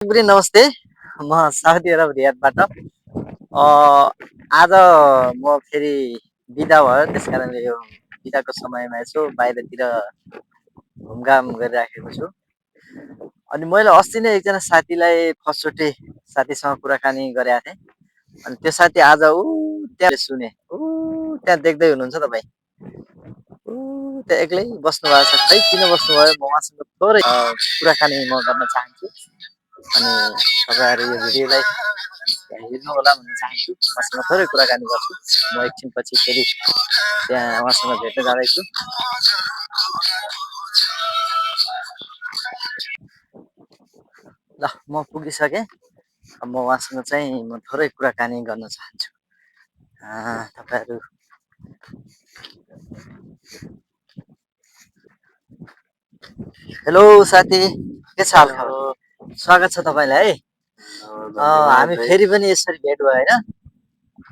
गुरी नमस्ते। म Saudi Arab रियादबाट। आज म फेरि बिदा भयो, त्यस कारणले यो बिदाको समयमा यसो बाहिरतिर घुमघाम गरिराखेको छु। अनि मैले अस्ति नै एकजना साथीलाई फर्स्टचोटि साथीसँग कुराकानी गरेका थिएँ। अनि त्यो साथी आज त्यहाँ सुने त्यहाँ देख्दै हुनुहुन्छ तपाईँ, त्यहाँ एक्लै बस्नु भएको छ। खै किन बस्नुभयो, म उहाँसँग थोरै कुराकानी म गर्न चाहन्छु। अनि तपाईँहरू यो भिडियोलाई हेर्नु होला भन्न चाहन्छु। उहाँसँग थोरै कुराकानी गर्छु। म एकछिनपछि फेरि त्यहाँ उहाँसँग भेट्न जाँदैछु। ल, म पुगिसकेँ। म उहाँसँग चाहिँ म थोरै कुराकानी गर्न चाहन्छु। तपाईँहरू हेलो साथी, के छ हालखबर? स्वागत छ तपाईँलाई है। हामी फेरि पनि यसरी भेट भयो होइन?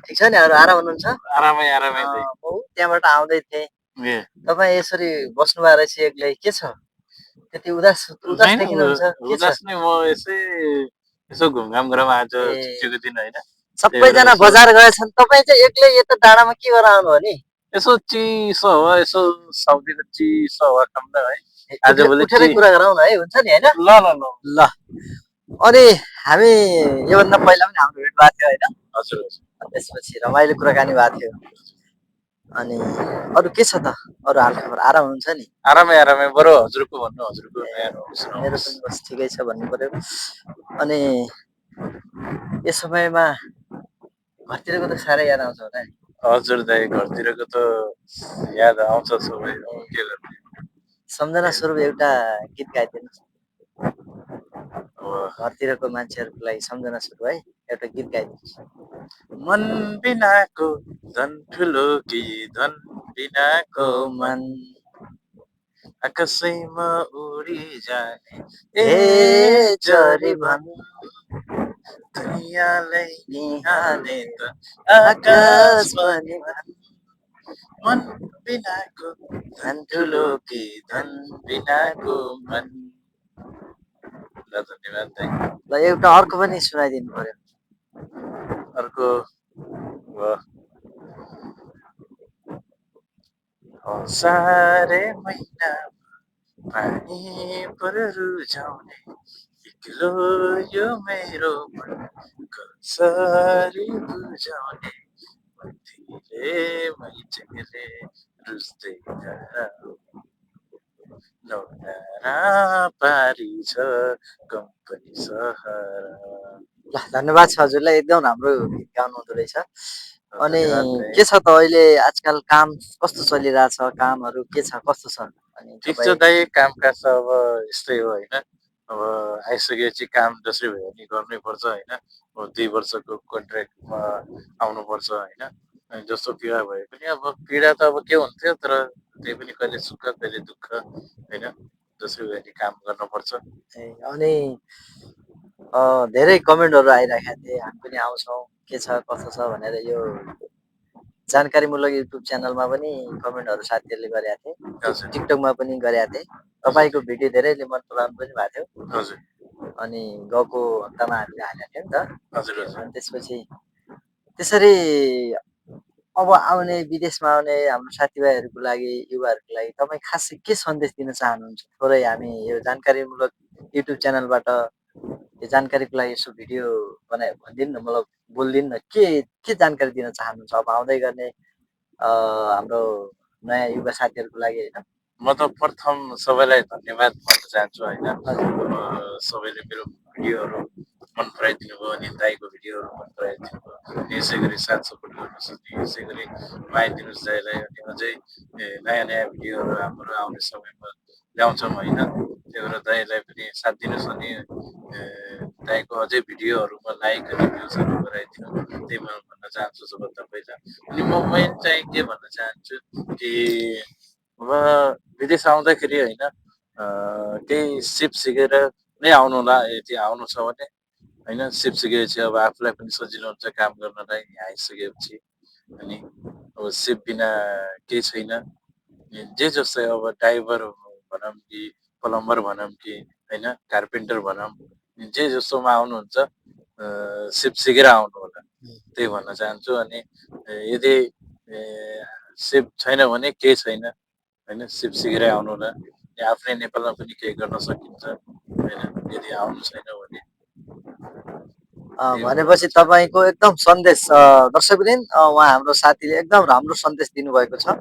ठिक छ नि, अरू आराम हुनुहुन्छ? आरामै त्यहाँबाट आउँदै थिएँ, तपाईँ यसरी बस्नु भएको रहेछ एक्लै, के छ? त्यति उदास देखिनुहुन्छ? उदास नै, म यसो घुमघाम गरौँ आज छुट्टीको दिन होइन। सबैजना बजार गएछन्, तपाईँ चाहिँ एक्लै यता डाँडामा के गरेर आउनु हो नि? यसो चिसो हावा, यसो साउदीको चिसो हावा खाऊँ न है। आजभोलि उठेरै कुरा गरौँ न है, हुन्छ नि होइन? ल, अनि हामी योभन्दा पहिला पनि हाम्रो भेट भएको थियो होइन? हजुर। त्यसपछि रमाइलो कुराकानी भएको थियो। अनि अरू के छ त? अरू हालखबर आराम हुनुहुन्छ नि? आरामै, बरु हजुरको भन्नु, हजुरको मेरो पनि बस ठिकै छ भन्नु पर्यो। अनि यस समयमा घरतिरको त साह्रै याद आउँछ होला नि? हजुर दाइ, घरतिरको त याद आउँछ सबै, के गर्ने। सम्झना स्वरूप एउटा गीत गाइदिनुहोस्। घरतिरको मान्छेहरूको लागि सम्झना स्वरूप है, एउटा गीत गाइदिनुहोस्। मन बिनाको धन ठुलो कि धन बिनाको मन, आकाशैमा उडी जाने ए चरी भन, दुनियाँलाई निहाल्ने त आकाश पनि भन। मन बिनाको धन ठुलो कि धन बिनाको मन। ल, धन्यवाद दाइ। ल, एउटा अर्को पनि सुनाइदिनु पर्यो। अर्को सारे महिना पानी पर रुझाउने एक्लो यो मेरो मन, कसरी बुझाउने, मन्दिरे मैचेले रुच्दै नौनारा पारी छ कम्पनी सहर। ल, धन्यवाद छ हजुरलाई, एकदम राम्रो गीत गाउनु हुँदो रहेछ। अनि के छ त अहिले आजकल काम कस्तो चलिरहेछ? कामहरू के छ, कस्तो छ? अनि ठिक छ दाइ, कामकाज त अब यस्तै हो होइन। अब आइसकेपछि काम जसरी भए पनि गर्नै पर्छ होइन। अब 2 वर्षको कन्ट्र्याक्टमा आउनुपर्छ होइन। अनि जस्तो पीडा भए पनि अब पीडा त अब के हुन्थ्यो, तर त्यही पनि कहिले सुख कहिले दुःख होइन, जसरी भए पनि काम गर्नुपर्छ। अनि धेरै कमेन्टहरू आइरहेका थिए, हामी पनि आउँछौँ, के छ कस्तो छ भनेर। यो जानकारीमूलक युट्युब च्यानलमा पनि कमेन्टहरू साथीहरूले गरेका थिए, टिकटकमा पनि गरेका थिए। तपाईँको भिडियो धेरैले मन पराउनु पनि भएको थियो। अनि गएको हप्तामा हामीले हालेको थियौँ नि त। त्यसपछि त्यसरी अब आउने, विदेशमा आउने हाम्रो साथीभाइहरूको लागि, युवाहरूको लागि तपाईँ खासै के सन्देश दिन चाहनुहुन्छ? थोरै हामी यो जानकारीमूलक युट्युब च्यानलबाट यो जानकारीको लागि यसो भिडियो बनाए भनिदिनु न, मतलब बोलिदिनु न, के जानकारी दिन चाहनुहुन्छ अब आउँदै गर्ने हाम्रो नयाँ युवा साथीहरूको लागि होइन? म त प्रथम सबैलाई धन्यवाद भन्न चाहन्छु होइन। सबैले मेरो भिडियोहरू मन पराइदिनु भयो, अनि दाइको भिडियोहरू मन पराइदिनु भयो, अनि यसै गरी साथ सपोर्ट गर्नुहोस्, अनि यसै गरी माया दिनुहोस् दाइलाई। अनि अझै नयाँ भिडियोहरू हाम्रो आउने समयमा ल्याउँछौँ होइन। त्यही भएर दाइलाई पनि साथ दिनुहोस्, अनि दाइको अझै भिडियोहरूमा लाइक अनि भ्युजहरू गराइदिनु, त्यही म भन्न चाहन्छु सबभन्दा पहिला। अनि म मेन चाहिँ के भन्न चाहन्छु कि अब विदेश आउँदाखेरि होइन, केही सिप सिकेर नै आउनु होला। यदि आउनु छ भने होइन, सिप सिकेपछि अब आफूलाई पनि सजिलो हुन्छ काम गर्नलाई यहाँ आइसकेपछि। अनि अब सिप बिना केही छैन। जे जस्तै अब ड्राइभर भनौँ कि प्लम्बर भनौँ कि होइन, कार्पेन्टर भनौँ जे जसोमा आउनुहुन्छ सिप सिकेर आउनु होला, त्यही भन्न चाहन्छु। अनि यदि सिप छैन भने केही छैन होइन, सिप सिकेरै आउनु होला। आफ्नै नेपालमा पनि केही गर्न सकिन्छ होइन, यदि आउनु छैन भने। भनेपछि तपाईँको एकदम सन्देश दर्शकवृन्द, उहाँ हाम्रो साथीले एकदम राम्रो सन्देश दिनुभएको छ।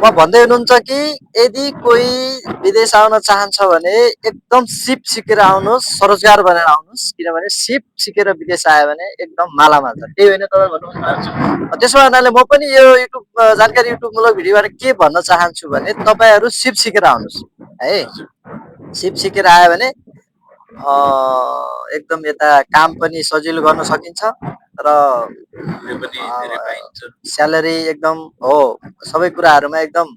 उहाँ भन्दै हुनुहुन्छ कि यदि कोही विदेश आउन चाहन्छ भने एकदम सिप सिकेर आउनुहोस्, स्वरोजगार बनेर आउनुहोस्, किनभने सिप सिकेर विदेश आयो भने एकदम मालामाल छ, त्यही होइन तपाईँ भन्नुहुन्छ। त्यसो हुनाले म पनि यो युट्युब जानकारी युट्युबमूलक भिडियोबाट के भन्न चाहन्छु भने तपाईँहरू सिप सिकेर आउनुहोस् है। सिप सिकेर आयो भने एकदम यता काम पनि सजिलो गर्न सकिन्छ र स्यालेरी एकदम हो, सबै कुराहरूमा एकदम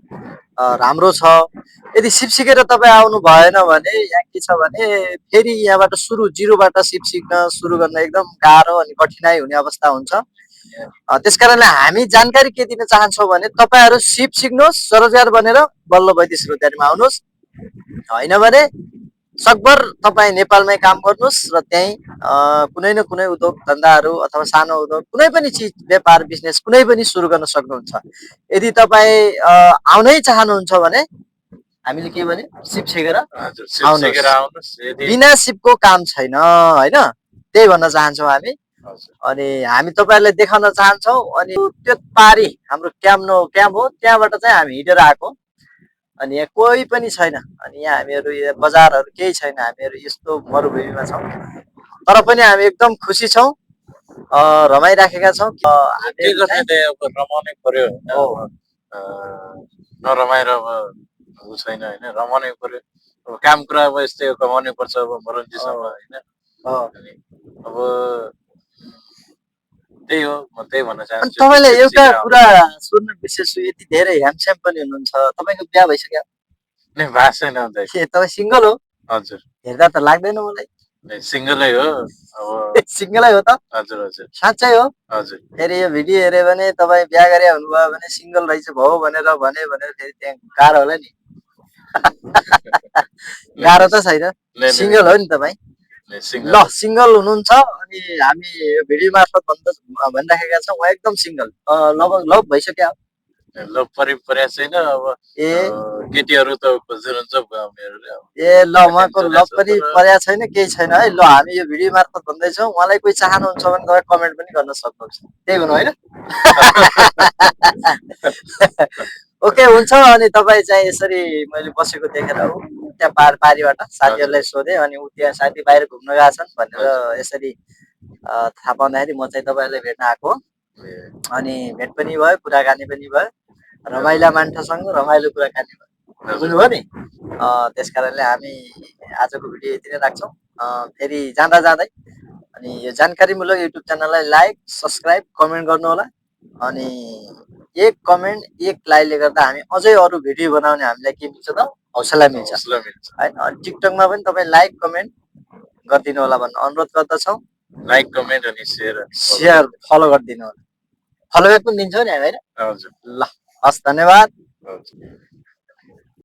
राम्रो छ। यदि सिप सिकेर तपाईँ आउनु भएन भने यहाँ के छ भने फेरि यहाँबाट जिरोबाट सिप सिक्न सुरु गर्न एकदम गाह्रो अनि कठिनाइ हुने अवस्था हुन्छ। त्यसकारणले हामी जानकारी के दिन चाहन्छौँ भने तपाईँहरू सिप सिक्नुहोस्, स्वरोजगार बनेर बल्ल वैदेशिक रोजगारीमा आउनुहोस्। होइन भने सकभर तपाईँ नेपालमै काम गर्नुहोस् र त्यहीँ कुनै न कुनै उद्योग धन्दाहरू अथवा सानो उद्योग कुनै पनि चिज व्यापार बिजनेस कुनै पनि सुरु गर्न सक्नुहुन्छ। यदि तपाईँ आउनै चाहनुहुन्छ भने हामीले के भने सिप सिकेर आउनुहोस्, बिना सिपको काम छैन होइन, त्यही भन्न चाहन्छौँ हामी। अनि हामी तपाईँहरूलाई देखाउन चाहन्छौँ। अनि त्यो पारी हाम्रो क्याम्प हो, त्यहाँबाट चाहिँ हामी हिँडेर आएको। अनि यहाँ कोही पनि छैन, अनि यहाँ हामीहरू बजारहरू केही छैन, हामीहरू यस्तो मरुभूमिमा छौँ, तर पनि हामी एकदम खुसी छौँ, रमाइराखेका छौँ। रमाउनै पर्यो, नरमाएर अब छैन होइन, रमाउनै पर्यो। अब काम कुरा अब यस्तै कमाउनै पर्छ अब मरुन्जेसम्म होइन। अब त्यही हो, म त्यही भन्न चाहन्छु। तपाईँलाई एउटा कुरा सोध्न बिर्सेछु, यति धेरै ह्यान्डसम पनि हुनुहुन्छ, तपाईँको बिहा भइसक्यो? भएको छैन। तपाईँ सिङ्गल हो? हजुर। हेर्दा त लाग्दैन मलाई। सिङ्गलै हो। अब सिङ्गलै हो त? हजुर हजुर। साँच्चै हो? हजुर। फेरि यो भिडियो हेऱ्यो भने तपाईँ बिहा गरे हुनुभयो भने सिङ्गल रहेछ भयो भनेर फेरि त्यहाँ गाह्रो होला नि। गाह्रो त छैन, सिङ्गल हो नि तपाईँ? ल, सिङ्गल हुनुहुन्छ अनि हामी यो भिडियो मार्फत भनिराखेका छौँ उहाँ एकदम सिङ्गल। लभ भइसक्यो? लभ परेको छैन। अब केटीहरू त खोजिरहन्छ बुवाहरूले। ल, उहाँको लभ पनि परेको छैन, केही छैन है। ल, हामी यो भिडियो मार्फत भन्दैछौँ, उहाँलाई कोही चाहनुहुन्छ भने तपाईँ कमेन्ट पनि गर्न सक्नुहुन्छ, त्यही भनौँ होइन? ओके, हुन्छ। अनि तपाईँ चाहिँ यसरी मैले बसेको देखेर त्यहाँ पारीबाट साथीहरूलाई सोधेँ, अनि त्यहाँ साथी बाहिर घुम्न गएका छन् भनेर यसरी थाहा पाउँदाखेरि म चाहिँ तपाईँहरूलाई भेट्न आएको। अनि भेट पनि भयो, कुराकानी पनि भयो, रमाइला मान्छेसँग रमाइलो कुराकानी भयो, बुझ्नुभयो नि? त्यस कारणले हामी आजको भिडियो यति नै राख्छौँ। फेरि जाँदा जाँदै अनि यो जानकारीमूलक युट्युब च्यानललाई लाइक, सब्सक्राइब, कमेन्ट गर्नु होला। अनि एक कमेन्ट, एक लाइकले गर्दा हामी अझै अरू भिडियो बनाउने हामीलाई के मिल्छ त? हौसला मिल्छ होइन। अनि टिकटकमा पनि तपाईँ लाइक कमेन्ट गरिदिनु होला भन्ने अनुरोध गर्दछौँ। लाइक कमेन्ट अनि सेयर फलो गरिदिनु होला। फलो ब्याक पनि दिन्छौँ नि हामी होइन? हजुर। ल, हस्, धन्यवाद।